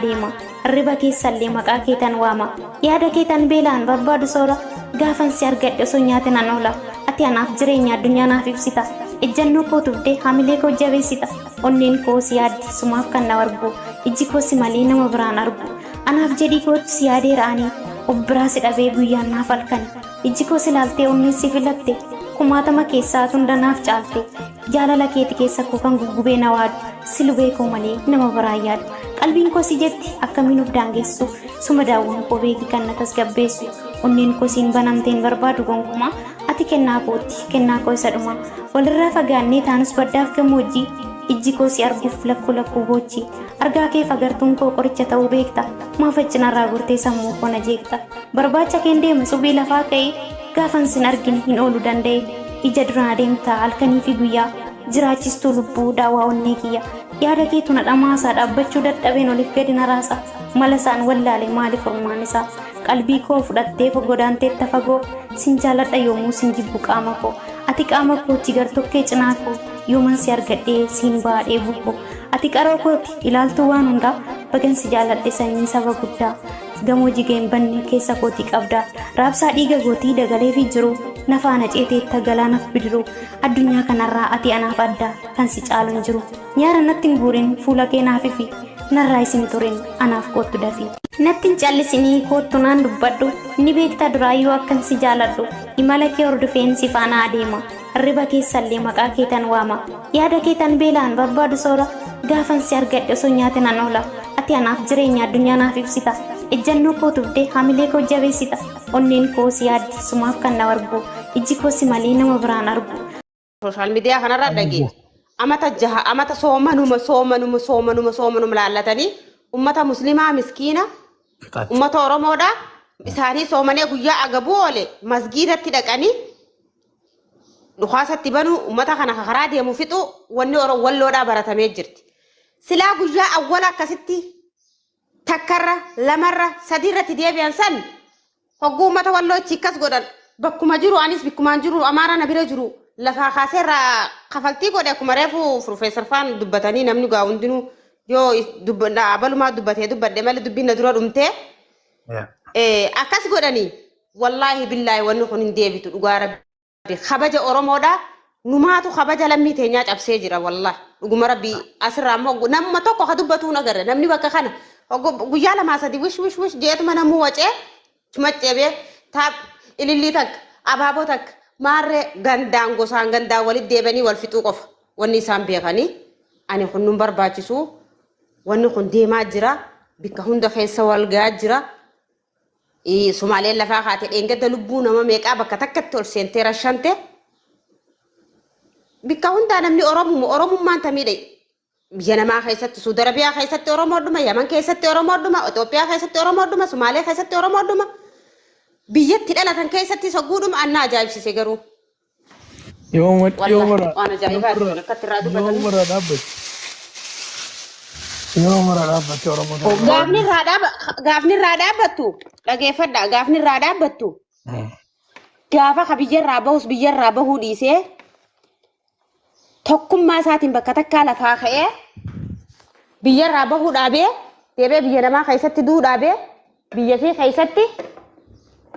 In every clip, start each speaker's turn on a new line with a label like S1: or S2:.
S1: Deema. Hirriba keessallee maqaa keetan waama. Yaada keetan beelaan barbaadu soora. Gaafan si argadhe osoo nyaate nan oola. Ati anaaf jireenya addunyaa naaf ibsita. Ejjannoo koo tufdee hamilee koo jabeessita. Onneen koo si yaaddi sumaaf kan na argu. Ijji koo si malee nama biraan argu. Anaaf jedhii kootu si yaadeera ani. Of biraa si dhabee guyyaan naaf halkani. Ijji koo si ilaaltee onneen si filatte. Kumaatama keessaa tunda naaf caalte. Jaalala keeti keessa koo kan guggubee na waadu. Si lubee koo malee nama biraa yaadu. Qalbiin koo si jetti akkamiin of daangessu. Suma daawwan koo beeki kan na tasgabbeessu. Onneen koo siin banamteen barbaadu gonkumaa. Ati kennaa kootti kennaa koo isa dhumaa. Walirraa fagaannee taanus baddaaf gammoojjii. Ijji koo si arguuf lakkuu lakkuu boochi. Argaa kee fagartuun koo qoricha ta'uu beekta. Maaf achinarraa gortee sammuu koo na jeeqta. Barbaacha keen deema subii lafaa ka'ee gaafan sin argine hin oolu danda'e. Ija duraan adeemta halkanii fi guyyaa jiraachistuu lubbuu daawwaa onnee kiyya. Yaada keetu na dhamaasaa dhaabbachuu dadhabeen oliif gadi na raasa. Mala isaan wallaale maaliif furmaan isaa? Qalbii koo fudhattee godaanteetta fagoo sin jaaladha yoomuu sin jibbu qaama koo. Ati qaama kooti gartokkee cinaa koo yooman si argadhee siin baadhee bukko. Ati qaroo kooti ilaaltuu waan hundaa bagan si jaaladhe sanyii saba guddaa. Gamoo jigeen banne keessa kooti qabda. Raabsaa dhiiga gootii dagalee fi jiru. Nafaana ceeteetta galaanaaf bidiruu. Addunyaa kanarraa ati anaaf adda kan si caalu hin jiru. Nyaara natti hin guurin fuula kee naaf ifi. Narraa isin turin anaaf koottu dafi. Natti hin callisinii koottu naan dubbadhu. Ni beektaa duraayyuu akkan si jaaladhu. Imala kee hordofeen si faana adeema. Hirriba keessallee maqaa keetan waama. Yaada keetan beelaan barbaadu soora. Gaafan si argadhe osoo nyaate nan oola. Ati anaaf jireenya addunyaa naaf ibsita. Ejjannoo koo tufdee hamilee koo jabeessita. Onneen koo si yaaddi sumaaf kan na argu. Ijji koo si malee nama biraan argu.
S2: Social media kanarra dhagee amata jaha amata soomanuma soomanuma soomanuma soomanuma laallatanii ummata muslimaa miskiina
S3: Fixaachuu.
S2: ummata oromoodha isaanii soomanee guyyaa agabuu oole masgiidatti dhaqanii dhukaasatti banuu ummata kana karaa deemu fixuu wanni walloodhaa baratamee jirti. Silaa guyyaa awwala akkasitti takkarra lamarra sadiirratti deebi'an san hogguu ummata walloo ichi akkas godhan bakkuma jiru anis bikkumaan jiru amaara na bira jiru lafaa kaasee irraa kafaltii godhe akkuma reefu Profeesar Faan dubbatanii namni gaa hundinuu yoo abalumaa dubbatee dubbadhe malee dubbiin na dura dhumtee akkas godhanii wallaahi billaahi wanni kun hin deebitu dhugaa rabbi kabaja oromoodha numaatu kabaja lammii teenyaa cabsee jira wallaahi dhuguma rabbi asirraa immoo namuma tokko ka dubbatu hin agarre namni bakka kana guyyaa lamaa sadi wish wish wish jeetuma namuu wacee maccebee taap ilillii takka abaaboo takka maarree gandaan gosaan gandaan walitti deebanii wal fixuu qofa wanni isaan beekanii ani kun nun barbaachisu wanni kun deemaa jira bikka hunda keessa wal gahaa jira. Sumaaleen lafaa kaate dheengadda lubbuu nama meeqaa bakka takkatti ol seentee rashante. Bikka hundaa namni Oromuma Oromummaan tamiidha. Biyya namaa keessatti Suudi Arabiyaa keessatti Oromoodhuma, Yaman keessatti Oromoodhuma, Itoophiyaa keessatti Oromoodhuma, Sumaalee keessatti Oromoodhuma. Biyyatti dhalatan keessatti sogguudhuma annaa ajaa'ibsiise garuu.
S3: Yooma
S2: Wallahi
S3: yooma
S2: waan ajaa'ibaati kun akkatti irraa
S3: yooma
S2: dubbatanii.
S3: irraa dhaabbate. Yooma irraa dhaabbate Oromoo ta'uu.
S2: Gaafni irraa dhaabbattu dhageeffadha gaafni irraa dhaabbattu gaafa ka biyyarraa bahus biyyarraa bahuu dhiisee tokkummaa isaatiin bakka takkaa lafaa ka'ee biyyarraa bahuu dhaabee deebee biyya namaa keessatti du'uu dhaabee biyya fi keessatti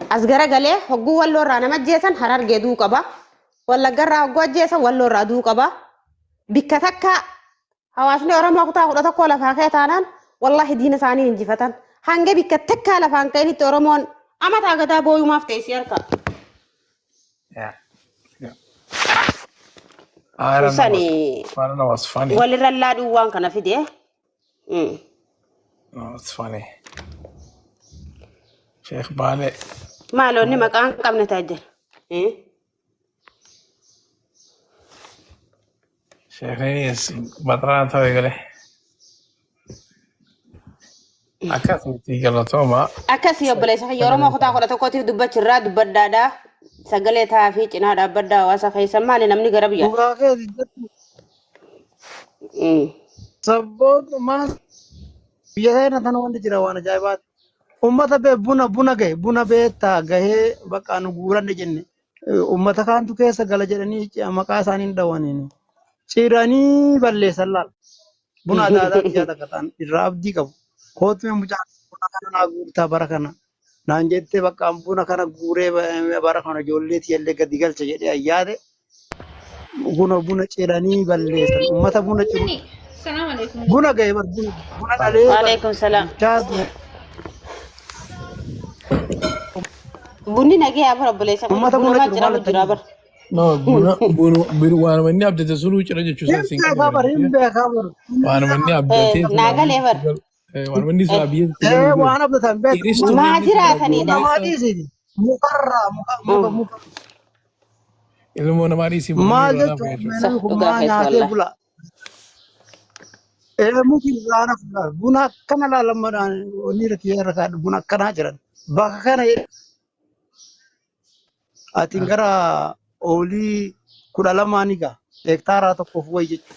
S2: as garagalee hogguu walloo irraa nama ajjeesan harargee du'uu qaba. Wallaggarraa hogguu ajjeesan walloo irraa du'uu qaba. Bikka takka hawaasni Oromoo kutaa 11 lafaa ka'e taanaan wallaahi diina isaanii injifatan. Hanga bikka takkaa lafaan ka'initti Oromoon amataa gadaa booyumaaf ta'e si harka.
S3: Yeah. Yeah. I don't know.
S2: Sani
S3: I don't know what's funny.
S2: walirra laadhuu waan kana fide.
S3: No, it's funny. Sheikh Bale.
S2: Maaloonni maqaan qabne ta'a jira.
S3: Sheekhinis baxraa ta'e galee. Akkasitti galatooma.
S2: Akkasii obboleessa kiyya Oromoo kutaa 11tiif dubbachirraa dubbaddaadha. Sagalee ta'aa fi cinaa dhaabbaddaa hawaasa keessa maali namni gara biyya.
S4: Dhugaa keeti jettu sabboon maal biyya keenya tana wanti jira waan ajaa'ibaati. Uummata bee buna buna gahe buna beektaa gahee bakka nu guuranne jenne uummata kaantu keessa gala jedhanii maqaa isaanii hin dhawaniin ciranii balleessan laal. Buna adda addaa biyya takka ta'an irraa abdii qabu. Kootu mee mucaa buna kana naa guurtaa bara kana. Naan jettee bakka an buna kana guuree bara kana ijoollee tiyyallee gadi galcha jedhee ayyaade. Buna buna ciranii balleessan. Uummata buna ciru.
S5: Salaam alaikum.
S4: Buna ga'e bar buna buna dhalee bar
S2: Waalaikum salaam.
S4: bilchaatu.
S2: Bunni nagee haa bara obboleessa koo.
S4: Uummata buna
S2: Bunumaa
S4: ciru
S2: jira
S4: maal
S2: jira bara.
S3: No, buna buna buna waanuma inni abdate sunuu cira jechuu
S4: Hin
S3: isaa siin
S4: beekaa bar hin beekaa bar.
S3: Waanuma inni abdatee
S2: Naa
S3: silaa
S2: galee
S3: biyyatti
S2: bara.
S3: galu waanuma inni silaa biyyatti
S4: Ee
S3: galu
S4: waan abdatan beeka.
S3: Iristu
S2: Maa
S3: inni silaa
S2: jiraatanidha.
S4: Namaa
S3: ijoollee isaa
S4: dhiisiti. Mukarraa muka muka muka.
S3: ilmoo namaa dhiisii bunni
S4: Maal
S3: irraa
S4: jechuun
S3: naaf jechuudha.
S2: Sa
S4: namni kun
S2: dhugaa
S4: maa
S2: keessa
S4: nyaatee
S2: wallaahi.
S4: bula. Ee muki irraa naaf bula. Buna akkana laalammadhaan onni irra kiyya irra kaadhu buna akkanaa jiran. Bakka kana ati gara oolii 12 ni ga'a. Hektaaraa tokkoof wayi jechuudha.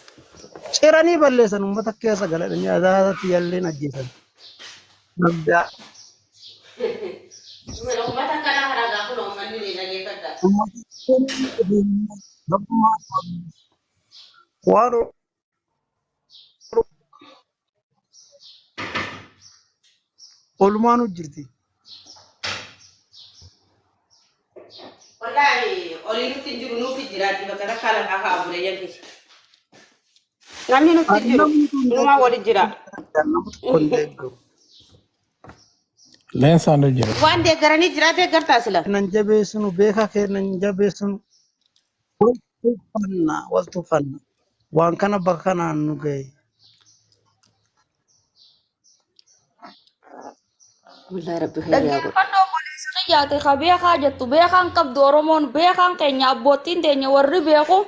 S4: Ciranii balleessan uummata keessa galadhanii adaatti yalleen ajjeesan. Abdaa
S2: Uummata kanaa karaa gaafa uummanni ni dhageeffata.
S4: uummata waan oolmaanu jirti.
S2: Wallaahi olii nutti hin jiru nuuf jiraatti bakka takkaa lafaa ka'a buleeyyan keessa. Namni nutti hin
S4: Ani
S2: jiru
S4: namni kun
S2: numaa wali jira.
S4: Nama tokko hin deeggaru.
S3: Leensaan jira.
S2: Waan deeggaranii jira deeggartaa sila.
S4: Nan jabeessinu beekaa keenya hin jabeessinu wal tuffanna wal tuffanna. Waan kana bakka kanaan nu gahe.
S2: Wallaahi rabbi khayrii haa godhu.
S5: Dhaggeeffadhu obboleessa kiyyaate ka beekaa jettu beekaan qabdu Oromoon beekaan keenya abboottiin teenya warri beeku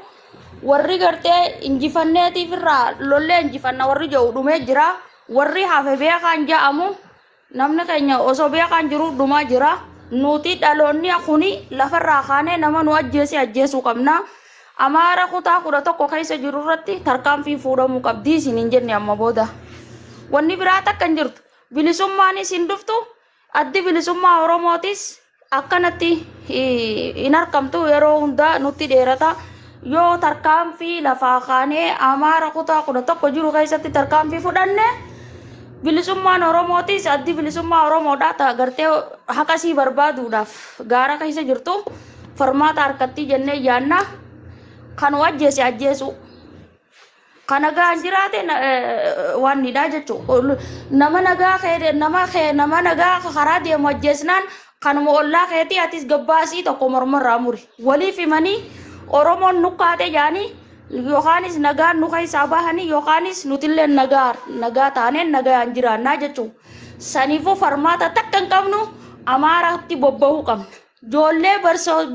S5: warri gartee injifanneetiif irraa lollee injifanna warri jedhu dhumee jira warri hafe beekaan ja'amu namni keenya osoo beekaan jiru dhumaa jira nuti dhaloonni kuni lafarraa kaanee nama nu ajjeese ajjeesuu qabna Amaara kutaa 11 keessa jiru irratti tarkaanfiin fuudhamuu qabdi isin hin jenne amma booda wanni biraa takka hin jirtu. Bilisummaanis hin dhuftu, addi bilisummaa Oromootis akkanatti hin arkamtu yeroo hundaa nutti dheerata. Yoo tarkaanfii lafaa kaanee Amaara kutaa 11 jiru keessatti tarkaanfii fudhanne bilisummaan Oromootis addi bilisummaa Oromoodha ta gartee haqasii barbaaduudhaaf gaara keessa jirtu farmaata harkattii jennee yaanna. Kan ajjeese ajjeesuu. Ka nagaan jiraate waan nidhaa jechuudha. Nama nagaa kee nama kee nama nagaa karaa deemu ajjeesnaan kanuma ollaa keetii atis gabbaasii tokko mormarraa muri. Waliif himanii Oromoon nukkaate jaanii yookaanis nagaan nu keessaa bahanii yookaanis nutillee nagaa nagaa taaneen nagaan jiraannaa jechuudha. Saniifuu farmaata takka hin qabnu Amaaraatti bobba'uu qabna. Joollee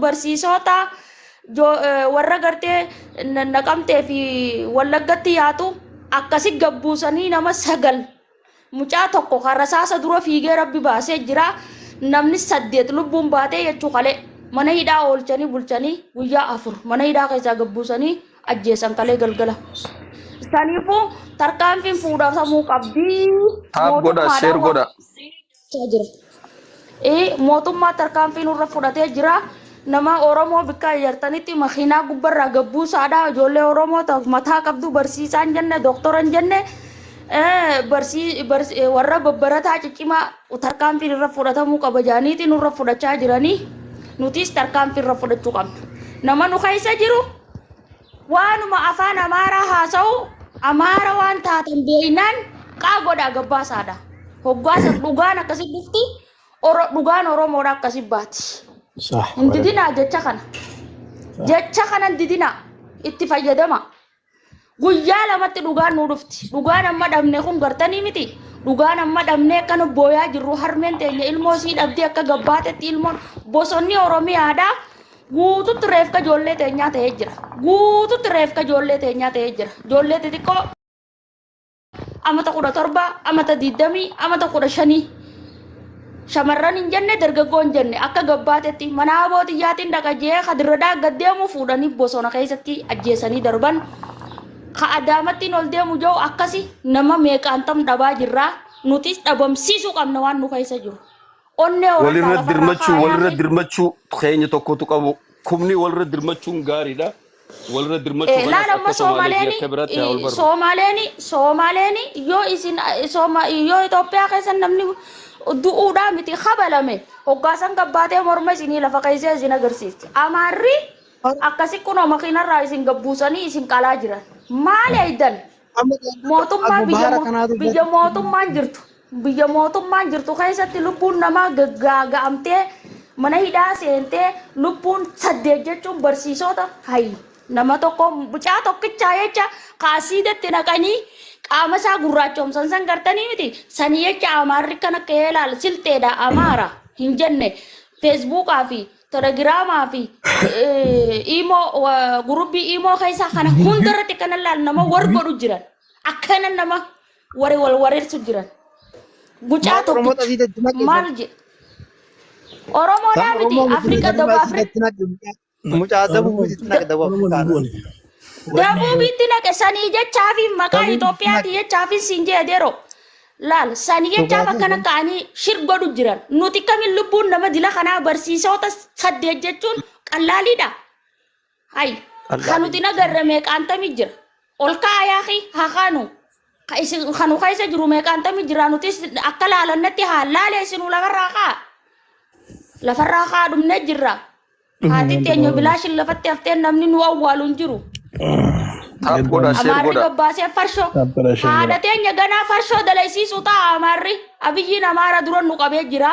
S5: barsiisota warra gartee Naqamtee fi Wallaggatti yaatu akkasi gabbuusanii nama 9 mucaa tokko kan rasaasa dura fiigee rabbi baasee jira namni 8 lubbuun baatee jechuu kalee mana hidhaa oolchanii bulchanii guyyaa 4 mana hidhaa keessaa gabbuusanii ajjeesan kalee galgala. Saniifuu tarkaanfiin fuudhatamuu qabdi
S6: Taap godha,
S5: mootummaadhaan
S6: share
S5: waan
S6: godha.
S5: jira. Mootummaa tarkaanfii nurra fudhatee jira. Nama Oromoo bikka jartanitti makiinaa gubbarraa gabbuusaadha. Ijoollee Oromoo mataa qabdu barsiisaa hin jenne, doktora hin jenne, warra babbarataa ciccimaa tarkaanfiin irra fudhatamuu qaba jaaniiti nurra fudhachaa jiranii. Nutis tarkaanfii irra fudhachuu qabna. Nama nu keessa jiru Waanuma afaan Amaaraa haasa'u Amaara waan taatan beeynaan qaa godhaa gabbaasaadha. Hoggaa san dhugaan akkasi dhufti oro dhugaan Oromoodha akkasi baati.
S3: Sah.
S5: Hin didinaa jecha kana. Jecha kana hin didinaa. Itti fayyadama. Guyyaa lamatti dhugaan nuu dhufti. Dhugaan amma dhabne kun gartanii miti. Dhugaan amma dhabnee akkana booyaa jirru harmeen teenya ilmoo isii dhabdee akka gabbaatetti ilmoon bosonni Oromiyaadha. Guututti reefka ijoollee teenyaa ta'ee jira. Guututti reefka ijoollee teenyaa ta'ee jira. Ijoollee xixiqqoo amata 17, amata 20, amata 15 shamarran hin jenne dargaggoo hin jenne akka gabbaatetti mana aboo xiyyaatiin dhaqa jee kadirradhaa gad deemu fuudhanii bosona keessatti ajjeesanii darban. Ka adaamattiin ol deemu jiru akkasi nama meeqaantam dhabaa jirraa nutis dhabamsiisuu qabna waan nu keessa jiru. Onnee horadhaa
S6: Walirra
S5: lafarraa
S6: dirmachuu
S5: kaayaa
S6: walirra
S5: fi
S6: dirmachuu keenya tokkotu qabu. Kumni walirra dirmachuun gaariidha. Walirra dirmachuu kanas
S5: Laala
S6: akka
S5: amma
S6: Somaalee fi
S5: Soomaleen
S6: akka biraatti haa wal barru.
S5: Soomaleen Soomaleen yoo isin Sooma yoo Itoophiyaa keessa namni du'uudhaa miti kabalame hoggaasan gabbaatee morma isinii lafa keessee isin agarsiifti. Amaarri akkasi kunoo makiinarraa isin gabbuusanii isin qalaa jiran. Maali eeydan?
S4: Amma
S5: Mootummaa
S4: akkuma
S5: biyya
S4: bahara kanaatu
S5: biyya mootummaan jirtu biyya mootummaan jirtu keessatti lubbuun namaa gaggaaga'amtee mana hidhaa seentee lubbuun 8 jechuun barsiisota hayi nama tokko mucaa tokkichaa jecha kaasiidatti naqanii qaama isaa gurraachoomsan san gartanii miti sanii jecha amaarri kan akka ilaal silteedha amaara hin jenne feesbuukaa fi telegiraamaa fi iimoo gurubbii iimoo keessaa kana hundarratti kana laal nama war godhu jiran akkana nama wari wal wareersu jiran mucaa
S4: Maal Oromoo
S5: tokkicha
S4: xasii itti naqe
S5: maal jedhe Oromoodhaa
S4: Kan
S5: miti
S4: Oromoo miti
S5: Afrika
S4: kan
S5: daba
S4: asii
S5: Afrika
S4: itti naqe mucaa dabuu itti naqe dabuu
S3: Oromoon hin
S4: Afrikaadha.
S3: goone.
S5: Dabuubitti naqe sanii jechaafi maqaa
S4: Dabuubitti
S5: Itoophiyaati
S4: naqe.
S5: jechaafi siin jedheero. Laal sanii jechaaf
S4: Dhugaatii
S5: akkana ka'anii shir godhu jiran. Nuti kamin lubbuun nama dila kanaa barsiisota 8 jechuun qallaaliidha. Hay kan nuti nagarre meeqaantami jira. Ol ka'a yaaqi haa kaanu. Kanu keessa jiru meeqaantami jira nutis akka laalannatti haa laalee isinuu lafarraa ka'a. Lafarraa ka'a dhumnee jirra. Haati teenya bilaashin lafatti haftee namni nu awwaalu hin jiru.
S6: Taap godhaa sheer
S5: Amaarri
S6: godhaa.
S5: gabbaasee farshoo.
S3: Taap godhaa, share
S5: Haadha
S3: godhaa.
S5: teenya ganaa farshoo dalaysiisu ta'a amaarri. Abiyyiin amaara dura nu qabee jira.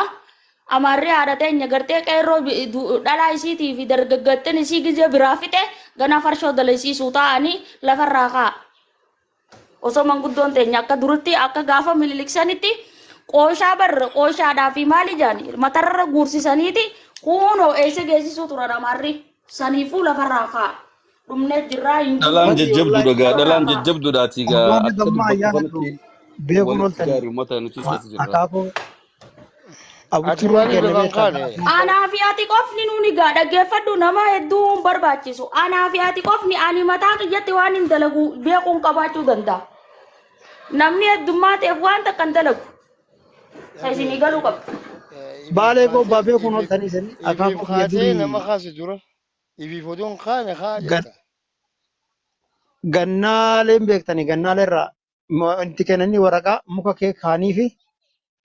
S5: Amaarri haadha teenya gartee qeerroo dhalaa isiitii fi dargaggattiin isii gizee biraa fixe ganaa farshoo dalaysiisu ta'anii lafarraa ka'a. Osoo manguddoon teenya akka duritti akka gaafa mililiksanitti qooshaa barra qooshaadhaa fi maali jaani matarra guursisaniiti kunoo eessa geessisuu turan amaarri saniifuu lafarraa ka'a. Dhumnee jirraa hin jiru.
S6: Dhalaan
S4: Wallahi
S6: jajjabduudha gaa
S5: Lafarraa
S6: dhalaan
S5: ka'a.
S6: jajjabduudhaati gaa
S4: Waan
S6: akka
S4: gammaa
S6: dubbattu
S4: ayyaana
S6: kanatti
S4: beekuun
S6: walitti
S4: ooltanii
S6: gaarii uummata nuti keessa jirra.
S4: akaakuu
S7: Ati
S4: abuturroo
S7: maaliif
S4: kenne
S7: lafa hin
S4: beektaa
S7: kaane?
S5: Anaa fi ati qofni nuuni gaa dhaggeeffadhu nama hedduu hin barbaachisu. Anaa fi ati qofni ani mataa kiyyatti waan hin dalagu beekuun qabaachuu danda'a. Namni heddummaa ta'eef waan takka hin dalagu. Isa isinii galuu qabdu.
S4: Baalee gobbaa beekuun ooltanii isin
S7: Ibiif
S4: akaakuu kiyya
S7: kaatee
S4: durii
S7: nama kaase dura. Ibiif oduun kaane kaa jetta.
S4: Gannaaleen beektanii gannaalee irraa wanti kennanii waraqaa muka kee kaanii fi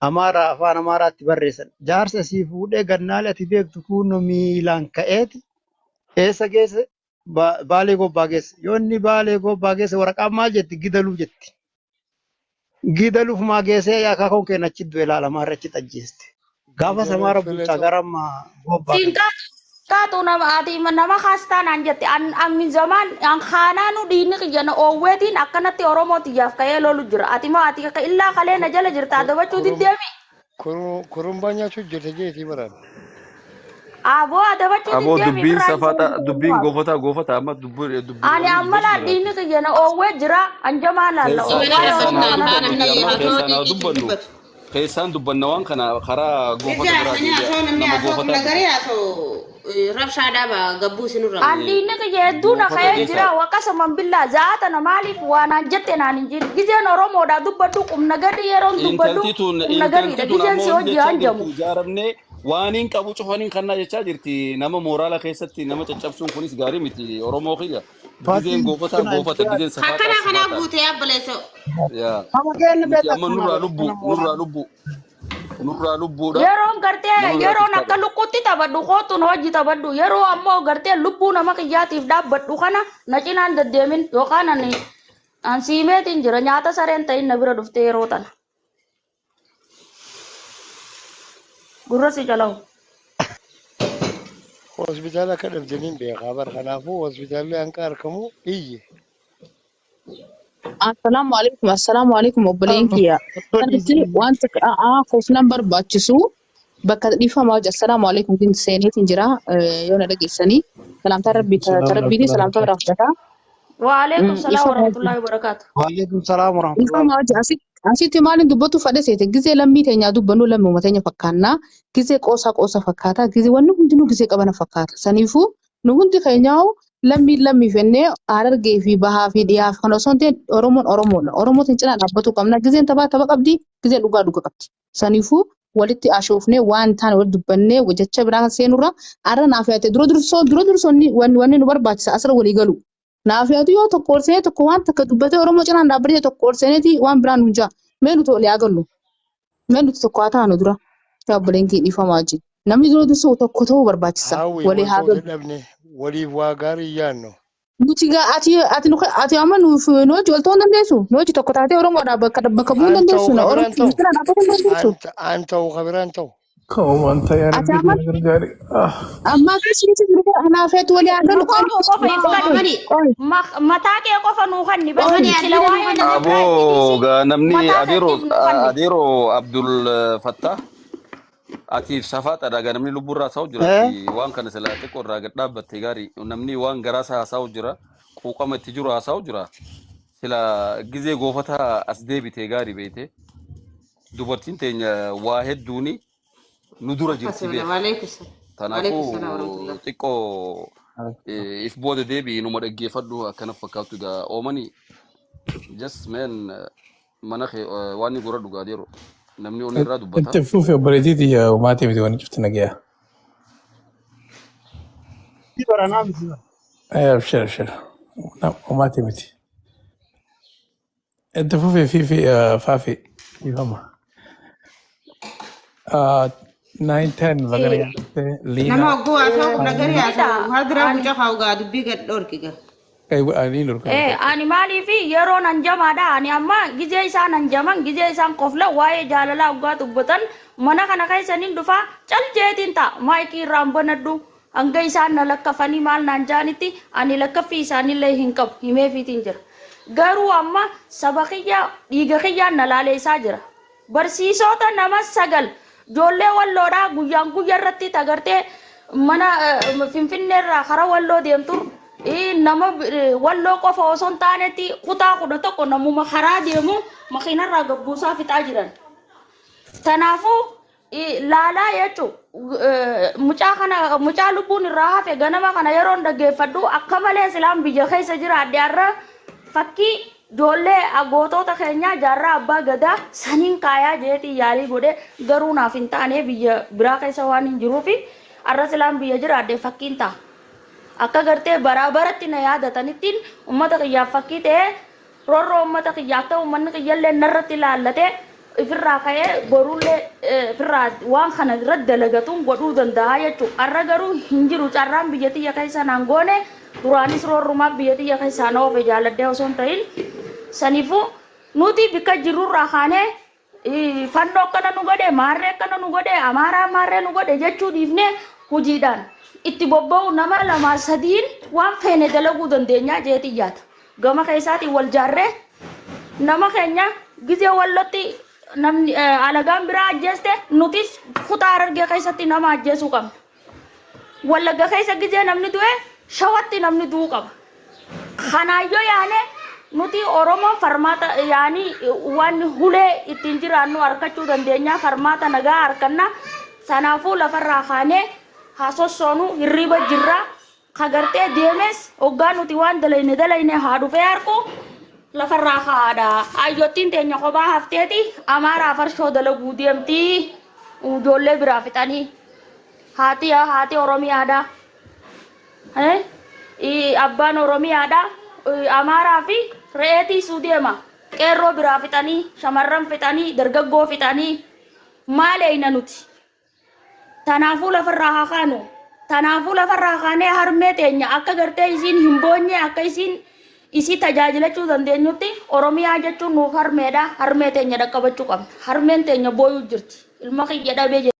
S4: Amaaraa afaan Amaaraatti barreessan. Jaarsa asii fuudhee gannaalee ati beektu kunoo miilaan ka'eeti eessa geesse Baalee gobbaa geesse. Yoo inni Baalee gobbaa geesse waraqaan maal jetti gidaluuf jetti. Gidaluuf maa geessee akaakuun keenya achi du'e ilaala amaarri achitti ajjeeste. Gaafa
S7: Gidaluuf
S4: samaara bulchaa
S7: filatoo.
S4: gara amma gobbaa
S5: Siin
S4: kana.
S5: kaatu kaatu nama ati nama kaastaa naan jette an an zamaan an kaanaanu dhiinni kiyya na oowweetiin akkanatti Oromoo tiyyaaf ka'ee lolu jira. Ati moo ati akka illaa kalee na jala jirta adabachuu diddeemi.
S7: Kurumbaa nyaachuu jirta jeetii baraan.
S5: Aboo adabachuu
S6: Aboo
S5: diddeemi
S6: dubbiin
S5: firraa hin
S6: safaata dubbiin
S5: seenu.
S6: goofataa goofataa amma dubbiin dubbiin
S5: Ani
S6: waliin
S5: amma
S6: dubbachuu
S5: laal
S6: jiraati.
S5: dhiinni kiyya na oowwee jira anjamaa laalla
S6: Keessa
S5: waa'ee
S6: keessaan
S5: Oromoo
S6: haa
S5: kanarra
S6: dubbannu
S2: namni
S6: amma
S2: haasoo
S6: keessaan haa
S2: xiiqiitti
S6: dubbannu.
S2: dubbatu.
S6: Keessaan dubbanna waan kana karaa goofata
S2: Ija
S6: biraa
S2: namni
S6: deebi'a.
S2: haasoo namni
S6: Nama
S2: haasoo
S6: goofataa
S2: nagarii haasoo rabshaa dhaaba gabbuu isinirra.
S5: An dhiinni kiyya hedduu na
S6: goofata
S5: ka'ee
S6: dhiisaa.
S5: jira akkasuman billaa za'aatana maaliif waan naan jette naan hin jiru gizeen Oromoodhaa dubbadhu qubna gadi yeroon dubbadhu
S6: Intalti tun
S5: qubna gadiidha
S6: intalti tun
S5: gizeen si
S6: ammoo
S5: hojii
S6: jechaa
S5: hanjamu.
S6: jirtu ijaaramnee waan hin qabu cufaniin kannaa jechaa jirti. Nama mooraala keessatti nama caccabsuun kunis gaarii miti Oromoo kiyya. Gizeen
S4: Faatiin
S6: goofataa
S4: kun
S6: goofata gizeen safaataa
S2: Akkana kanaa
S6: safaataa.
S2: guutee abbaleessoo.
S6: Yaa.
S4: Nama keenya
S6: Nuti
S4: beektaa
S6: amma
S4: akkana
S6: nurraa
S4: godha
S6: lubbuu
S4: akkana
S6: nurraa
S4: mooraan.
S6: lubbuu nurraa lubbuudha.
S5: Yeroon gartee
S6: Nama biraatiif
S5: yeroon akka
S6: taphata.
S5: lukkuutti taphadhu kootuun hojii taphadhu yeroo ammoo gartee lubbuu nama kiyyaatiif dhaabbadhu kana na cinaan deddeemin yookaan ani an siimeetiin jira nyaata sareen ta'in na bira dhuftee yeroo tana gurra si calawu.
S7: Hospitaala akka dhabdaniin beekaa bara kanaafuu hospitaalli hanqa argamu iyye.
S8: Assalaamu alaikum, assalaamu alaikum obboleen kiyya. Kanatti wanta koofnaan barbaachisu bakka dhiifamaa hojii assalaamu alaikum kin seeneetiin jira yoo na dhageessanii salaamtaa rabbii tarabbiitii salaamtaa biraaf fudhataa.
S5: Waalaikum salaam
S8: Dhiifama hojii
S5: warahmatullahi wabarakaatu.
S4: Waalaikum salaam warahmatullahi
S8: dhiifama hojii asitti maaliin dubbatu fadhe seete gizee lammii teenyaa dubbannu lammuma teenya fakkaannaa gizee qoosaa qoosa fakkaata gizee wanni hundinuu gizee qabana fakkaata saniifuu nu hundi keenyaa'u lammii lammii fennee harargee fi bahaa fi dhiyaa fi kan osoo hin ta'in Oromoon Oromoodha. Oromootiin cinaa dhaabbatuu qabna. Gizeen taphaa tapha qabdi, gizeen dhugaa dhuga qabdi. Saniifuu Walitti ashoofnee waan taane wal dubbannee jecha biraa seenurra arra naaf yaate dura dursoo dura dursoonni wanni nu barbaachisa asirra walii galu. Naaf yaatu yoo tokko ol seenee tokko waan takka dubbatee Oromoo cinaan dhaabbatee tokko ol seeneeti waan biraan nu jaa. Mee nuti walii haa gallu. Mee nuti tokko haa taanu dura. Yaa obboleen kee dhiifamaa wajjin. Namni dura dursoo tokko ta'uu barbaachisa.
S7: Hawwi
S8: Walii
S7: wal
S8: haa
S7: ta'uu
S8: galu.
S7: dadhabne waliif waa gaarii yaannu.
S8: Nuti gaa ati nu ati amma nuuf nu hojii wal ta'uu hin dandeessu. Nu hojii tokko taatee Oromoodhaa bakka bu'uu hin
S7: An ta'uu
S8: dandeessu. Na
S7: ka
S8: Oromoo
S7: biraan ta'u.
S8: cinaan dhaabbatuu hin dandeessu.
S7: An ta'uu ka biraan ta'u.
S3: Ka'umaan ta'ee
S8: Ati
S3: rabbi
S8: amma
S3: na gargaare. Ah.
S8: Amma akkasitti jiru anaaf heetu walii haa galu.
S5: Maqaa koo qofa if
S8: Qoy
S5: kanni.
S8: qoy
S5: Mataa kee qofa nuu kanni bas
S8: qoy.
S5: sila waa'ee nama biraa itti
S6: Aboo
S5: dhiisi
S6: gaa namni
S5: mataa
S6: adeeroo
S5: keetiif nuu kanni.
S6: adeeroo Abdul Fattah atiif safaadha gaa namni lubbuurraa haasa'u jira
S4: Eh?
S6: ati waan kana sila xiqqoo irraa gad dhaabbatte gaarii namni waan garaa isaa haasa'u jira quuqama itti jiru haasa'u jira sila gizee goofataa as deebite gaarii beeyte dubartiin teenya waa hedduuni nu dura jirti beek
S2: Waalaikum salaam. Waalaikum salaam
S6: Kanaafuu
S2: warahmatullah.
S6: xiqqoo if booda deebi'i numa dhaggeeffadhu akkana fakkaattu egaa oomani just man mana kee waan ni gora dhugaa deeru namni onni irraa dubbata.
S3: Itti fufi obboleettii tiyya homaatii miti wanni cufti nagayaa.
S4: Si baranaa miti bara.
S3: Abshir abshir. Homaatii miti. Itti fufi fifi faafi dhiifama. 9 10 baga nagaa dhuftee
S2: Nama
S3: Liinaa.
S2: hogguu haasa'u kun nagari
S5: Mita
S2: haasa'u har biraa
S5: ani
S2: guca kaa'u dubbii gad dhorki gaa.
S3: Ani dhorka.
S5: Ani maaliif yeroo nan jamaadha ani amma gizee isaan hanjaman gizee isaan kofla waa'ee jaalalaa hoggaa dubbatan mana kana keessa nin dhufa cal jeetiin ta'a maayikii irraan banadhu hanga isaan na lakkafanii maal naan jaanitti ani lakkaffii isaanillee hin qabu himeefiitiin jira garuu amma saba kiyya dhiiga kiyyaan na laaleessaa jira barsiisota nama sagal ijoollee walloodhaa guyyaan guyya irratti tagartee mana finfinneerraa karaa walloo deemtu nama walloo qofa osoo hin taanetti kutaa 11 namuma karaa deemu makiinarraa gabbuusaa fixaa jiran. Kanaafuu laalaa jechuun mucaa kana mucaa lubbuun irraa hafe ganama kana yeroon dhaggeeffadhu akka malee silaan biyya keessa jiraadhe har'a fakkii ijoollee gootota keenyaa jaarraa abbaa gadaa saniin kaayaa jeetii yaalii godhe garuu naaf hin taane biyya biraa keessa waan hin jiruufi har'a silaan biyya jiraadhe fakkiin ta'a. Akka gartee baraa baratti na yaadatanittiin uummata kiyyaaf fakkii ta'ee roorroo uummata kiyya akka uummanni kiyyallee narratti ilaallatee ifirraa ka'ee borullee ifirraa waan kana irratti dalagatuun godhuu danda'a jechuudha. Har'a garuu hin jiru carraan biyya tiyya keessa naan goone duraanis roorrumaaf biyya tiyya keessaa na oofe jaaladhee osoo hin ta'in saniifuu nuti bikka jirrurraa kaanee fannoo akkana nu godhe maarree akkana nu godhe amaaraa maarree nu godhe jechuu dhiifnee hojiidhaan itti bobba'u nama lama sadiin waan feene dalaguu dandeenyaa jeetii yaada. Gama keessaatiin wal jaarree nama keenya gizee wallotti namni alagaan biraa ajjeeste nutis kutaa Harargee keessatti nama ajjeesuu qabna. Wallagga keessa gizee namni du'e shawatti namni du'uu qaba. Kanaayyoo yaane nuti Oromoon farmaata yaani waan hulee ittiin jiraannu harkachuu dandeenya farmaata nagaa harkanna sanaafuu lafarraa kaanee haa sossoonu hirriiba jirra kagartee deemes hoggaa nuti waan dalayne dalayne haa dhufee harku lafarraa kaa'aadha. Ayyottiin teenya kophaa hafteeti amaaraa farshoo dalaguu deemti ijoollee biraa fixanii haati haati Oromiyaadha. Abbaan Oromiyaadha. Amaaraa fi re'eetii suu deema. Qeerroo biraa fixanii, shamarran fixanii, dargaggoo fixanii maal eeyna nuti? Tanaafuu lafarraa haa kaanu. Tanaafuu lafarraa kaanee harmee teenya akka gartee isiin hin boonye akka isiin isii tajaajilachuu dandeenyutti Oromiyaa jechuun nuuf harmeedha. Harmee teenya dhaqqabachuu qabna. Harmeen teenya booyuu jirti. Ilma kiyya dhabee.